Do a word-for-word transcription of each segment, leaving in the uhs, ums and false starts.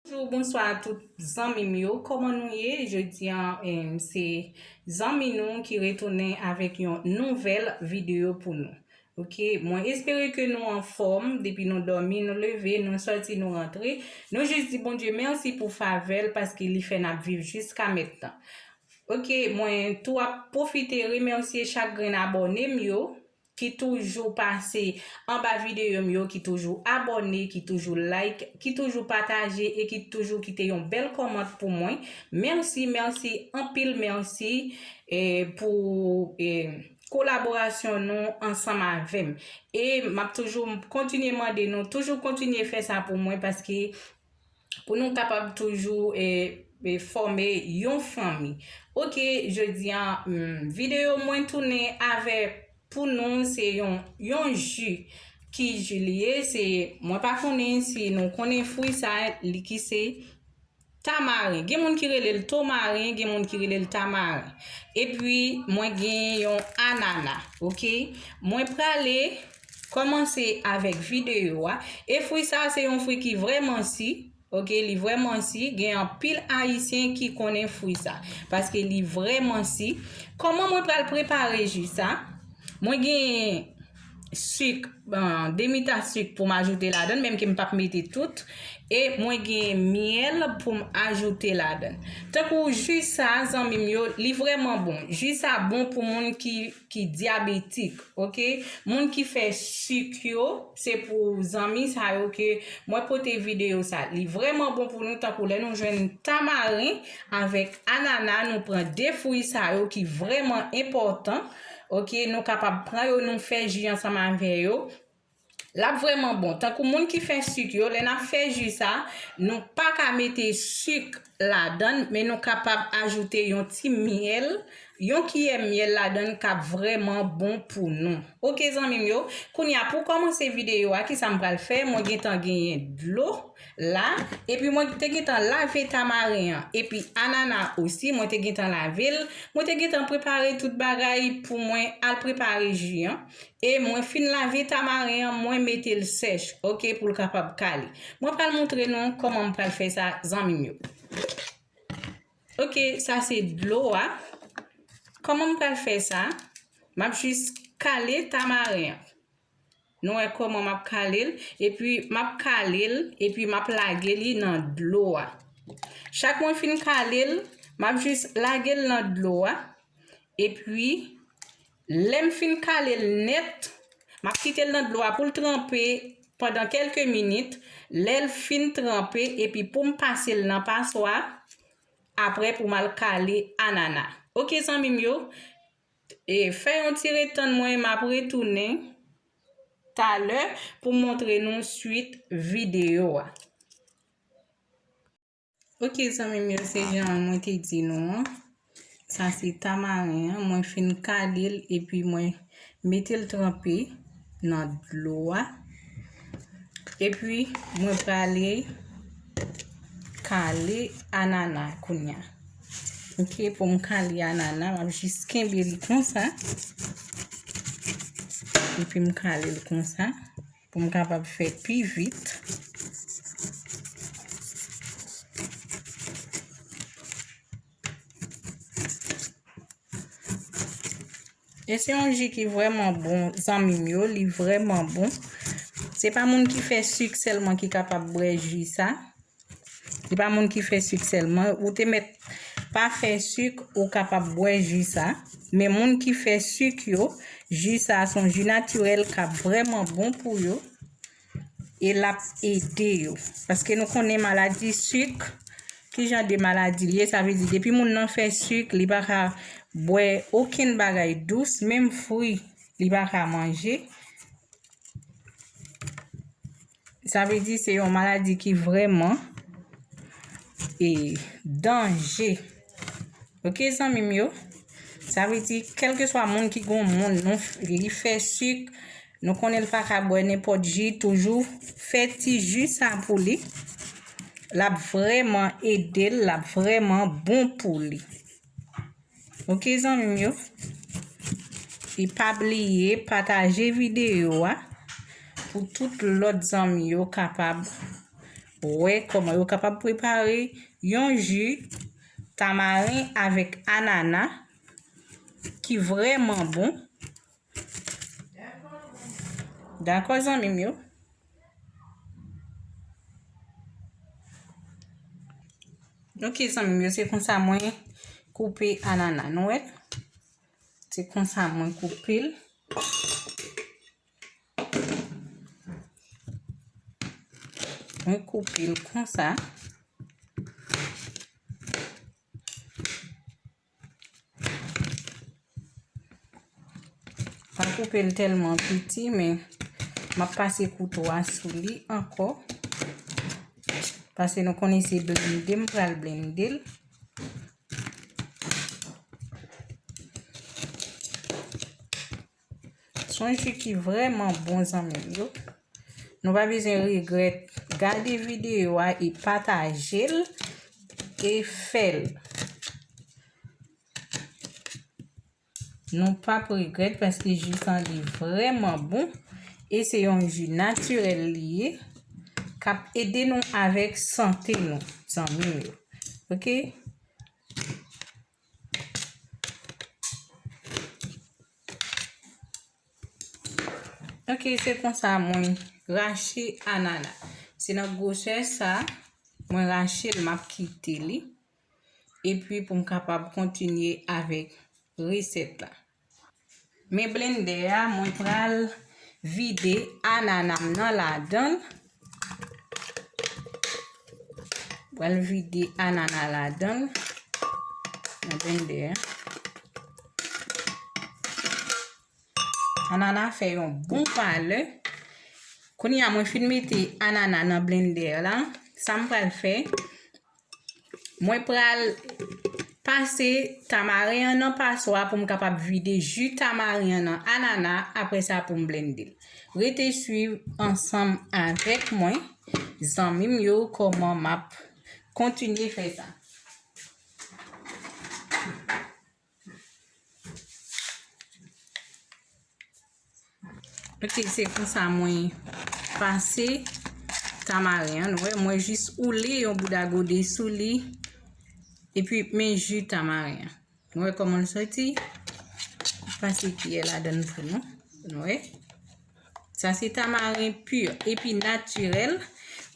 Bonjou, bonswa tout zanmi m yo. Kòman nou ye? Jodi a, em, se zanmi nou ki retounen avèk yon nouvèl videyo pou nou. Ok, mwen espere ke nou anfòm. Depi nou dòmi, nou leve, nou sòti, nou rantre. Nou jis di Bondye mèsi pou favè l, paske li fè n ap viv jiska mentnan. Ok, mwen tou ap pwofite remèsye chak grenn abòne m yo ki toujou pase anba videyo m yo, ki toujou abòne, ki toujou like, ki toujou pataje e ki toujou kite yon bèl kòmant pou mwen. Mèsi, mèsi, anpil mèsi, e, pou, e, kolaborasyon nou ansanm avè m. E m ap toujou kontinye mande nou, toujou kontinye fè sa pou mwen, paske pou nou kapab toujou, e, e, fòme yon fanmi. Ok, jodi a, mm, videyo mwen tounen avèk pou nou se yon, yon ji. Ki ji li ye? Se, mwen pa konnen si nou konnen fwi sa, li ki se tamaren. Gen moun ki rele l tomaren, gen moun ki rele l tamaren. Epi, mwen gen yon anana, ok? Mwen prale kòmanse avèk videyo a. E fwi sa, se yon fwi ki vrèman si, ok? Li vrèman si. Gen anpil Ayisyen ki konnen fwi sa, paske li vrèman si. Kòman mwen pral prepare ji sa? Mwen gen sik, bon, demi tas sik pou m ajoute ladan l, menm ke m p ap mete tout. E mwen gen myèl pou m ajoute ladan l. Tankou ji sa, zanmi m yo, li vrèman bon. Ji sa bon pou moun ki, ki dyabetik, ok? Moun ki fè sik yo, se pou zanmi sa yo ke mwen pote videyo sa. Li vrèman bon pou nou, tankou lè nou jwenn tamaren avèk anana, nou pran de fwi sa yo ki vrèman enpòtan. Ok, nou kapab pran yo, nou fè ji ansanm avè yo. L ap vrèman bon. Tankou moun ki fè sik yo, lè n ap fè ji sa, nou pa ka mete sik ladan l, men nou kapab ajoute yon ti myèl, yon kiyè myèl ladan l k ap vrèman bon pou nou. Ok, zanmi m yo, kounye a, pou kòmanse videyo a, kisa m pral fè? Mwen gentan genyen dlo la, epi mwen te gentan lave tamaren an, epi anana osi, mwen te gentan lave l, mwen te gentan prepare tout bagay pou mwen al prepare ji an, e mwen fin lave tamaren an, mwen mete l sèch, ok, pou l kapab kale. Mwen pral montre nou kòman m pral fè sa, zanmi m yo. Ok, sa se dlo a. Kòman m pral fè sa? M ap jis kale tamaren an. Nou wè kòman m ap kale l, epi m ap kale l, epi m ap lage li nan dlo a. Chak mwen fin kale l, m ap jis lage l nan dlo a, epi lè m fin kale l nèt, m ap kite l nan dlo a pou l tranpe pandan kèlke minit. Lè l fin tranpe, epi pou m pase l nan paswa, apre pou m al kale anana. Ok, zanmi m yo, e, fè yon ti ret tann mwen, m ap retounen talè pou m montre nou swit videyo a. Ok, zanmi m yo, se jan mwen te di nou an. Sa se tamaren an. Mwen fin kale l, epi mwen mete l tranpe nan dlo a. Epi, mwen prale kale anana kounye a. Ok, pou m kale anana, m ap jis kenbe li konsa. Epi m kale l konsa, pou m kapab fè pi vit. E se yon ji ki vrèman bon, zanmi m yo, li vrèman bon. Se pa moun ki fè sik sèlman ki kapab bwè ji sa. Li pa moun ki fè sik sèlman. Ou te mèt pa fè sik, ou kapab bwè ji sa. Men moun ki fè sik yo, ji sa se yon ji natirèl k ap vrèman bon pou yo. E l ap ede yo. Paske nou konnen maladi sik, ki jan de maladi l ye, sa vle di depi moun nan fè sik, li pa ka bwè okenn bagay dous, menm fwi, li pa ka manje. Sa vle di se yon maladi ki vrèman, e, danje. Ok, zanmi m yo? Sa vle di, kèlkeswa moun ki gon moun, nou f-, li fè sik, nou konnen l pa ka bwè nenpòt ji, toujou fè ti ji sa pou li. L ap vrèman ede l, l ap vrèman bon pou li. Ok, zanmi m yo? E pa bliye pataje videyo a pou tout lòt zanmi yo kapab wè kòman yo kapab prepare yon ji tamaren avèk anana ki vrèman bon. Dakò, zanmi m yo? Ok, zanmi m yo, se konsa mwen koupe anana. Nou wè? Se konsa mwen koupe l. Mwen koupe l konsa. Pa koupe l tèlman piti, men m ap pase kouto a sou li ankò. Paske nou konnen se blende m pral blende l. Se yon ji ki vrèman bon, zanmi m yo. Nou pa bezwen regrèt. Gade videyo a e pataje l e fè l. Nou p ap regrèt paske ji sa li vrèman bon e se yon ji natirèl li ye k ap ede nou avèk sante nou, zanmi m yo. Ok? Ok, se konsa mwen rache anana. Se nan gwosè sa, mwen rache l, m ap kite li. Epi pou m kapab kontinye avèk resèt la. Men blendè a, mwen pral vide anana m nan ladan l. Pral vide anana ladan l, nan blendè a. Anana fè yon bon valè. Kounye a, mwen fin mete anana nan blendè la. Sa m pral fè, mwen pral pase tamaren an nan paswa pou m kapab vide ji tamaren an nan anana. Apre sa, pou m blende l. Rete swiv ansanm avèk mwen, zanmi m yo, kòman m ap kontinye fè sa. Ok, se konsa mwen pase tamaren an. Nou wè, mwen jis woule yon bouda gode sou li. Epi, men ji tamaren an. Nou wè kòman l soti? Pase kiyè ladan l pou nou. Nou wè? Sa se tamaren pi epi natirèl.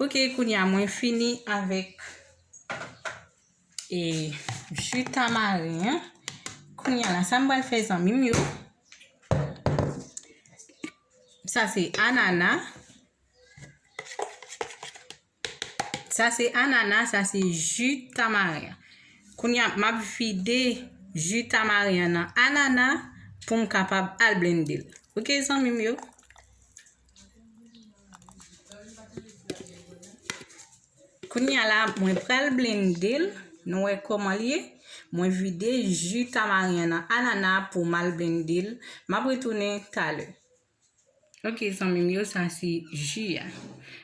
Ok, kounye a mwen fini avèk e ji tamaren an. Kounye a la, sa m pral fè, zanmi m yo. Sa se anana. Sa se anana, sa se ji tamaren an. Kounye a, m ap vide ji tamaren an nan anana pou m kapab al blende l. Ok, zanmi m yo? Kounye a la, mwen pral blende l. Nou wè kòman l ye? Mwen vide ji tamaren an nan anana pou m al blende l. M ap retounen talè. Ok, zanmi m yo, sa se ji a.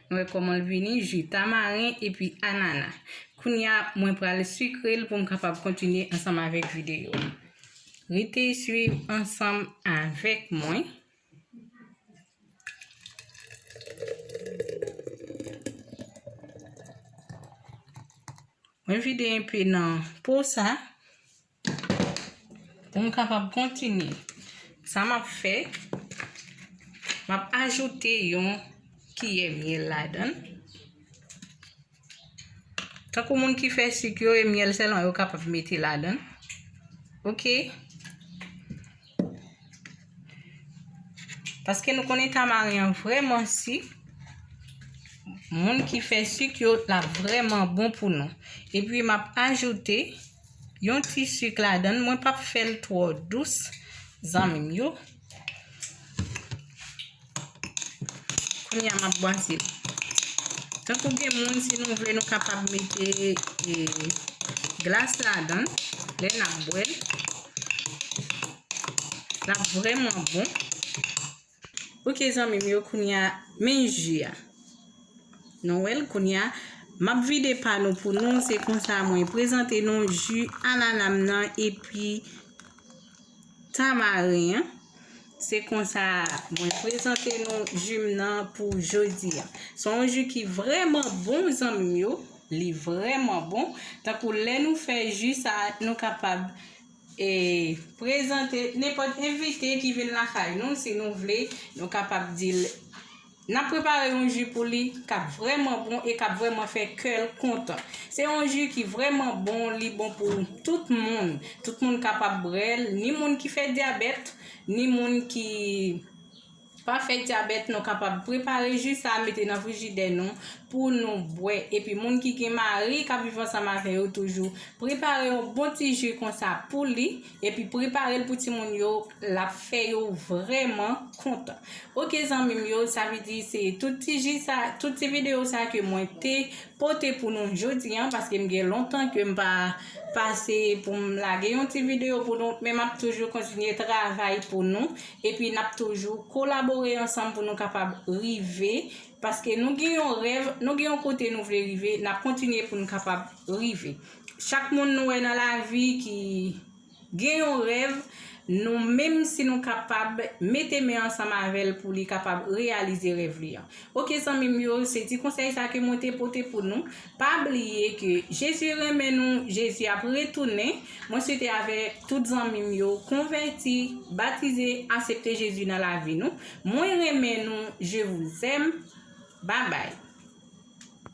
Nou wè kòman l vini, ji tamaren epi anana. Kounye a, mwen pral sikre l pou m kapab kontinye ansanm avèk videyo a. Rete swiv ansanm avèk mwen. Mwen vide enpe nan po sa pou m kapab kontinye. Sa m ap fè, m ap ajoute yon kiyè myèl ladan l. Tankou moun ki fè sik yo, e myèl sèlman yo kapab mete ladan l. Ok? Paske nou konnen tamaren an vrèman sik. Moun ki fè sik yo, l ap vrèman bon pou nou. Epi m ap ajoute yon ti sik ladan l. Mwen p ap fè l twò dous, zanmi m yo. Kounye a, m ap bwase l. Tankou gen moun, si nou vle, nou kapab mete, e, glas ladan l lè n ap bwè l. L ap vrèman bon. Ok, zanmi m yo, kounye a, men ji a. Nou wè l, kounye a, m ap vide pa nou pou nou. Se konsa mwen prezante nou ji anana m nan epi tamaren an. Se konsa mwen prezante nou ji m nan pou jodi a. Se yon ji ki vrèman bon, zanmi m yo. Li vrèman bon. Tankou lè nou fè ji sa, nou kapab e prezante nenpòt envite ki vin lakay nou, si nou vle, nou kapab di l n ap prepare yon ji pou li k ap vrèman bon e k ap vrèman fè kè l kontan. Se yon ji ki vrèman bon, li bon pou tout moun. Tout moun kapab bwè l, ni moun ki fè dyabèt, ni moun ki pa fè dyabèt, nou kapab prepare ji sa, mete nan frijidè nou pou nou bwè. Epi moun ki gen mari k ap viv ansanm avè yo toujou, prepare yon bon ti ji konsa pou li, epi prepare l pou timoun yo, l ap fè yo vrèman kontan. Oke zanmi m yo, sa vle di se tout ti ji sa, tout ti videyo sa ke mwen te pote pou nou jodi a, paske m gen lontan ke m pa pase pou m lage yon ti videyo pou nou, men m ap toujou kontinye travay pou nou, epi n ap toujou kolabore ansanm pou nou kapab rive, paske nou gen yon rèv, nou gen yon kote nou vle rive, n ap kontinye pou nou kapab rive. Chak moun nou wè nan lavi ki gen yon rèv, nou menm si nou kapab mete men ansanm avè l pou li kapab reyalize rèv li an. Oke zanmi m yo, se ti konsèy sa ke mwen te pote pou nou. Pa bliye ke Jezi renmen nou, Jezi ap retounen. Mwen swete avèk tout zanmi m yo konvèti, batize, aksepte Jezi nan lavi nou. Mwen renmen nou, je vous aime. Bye bye.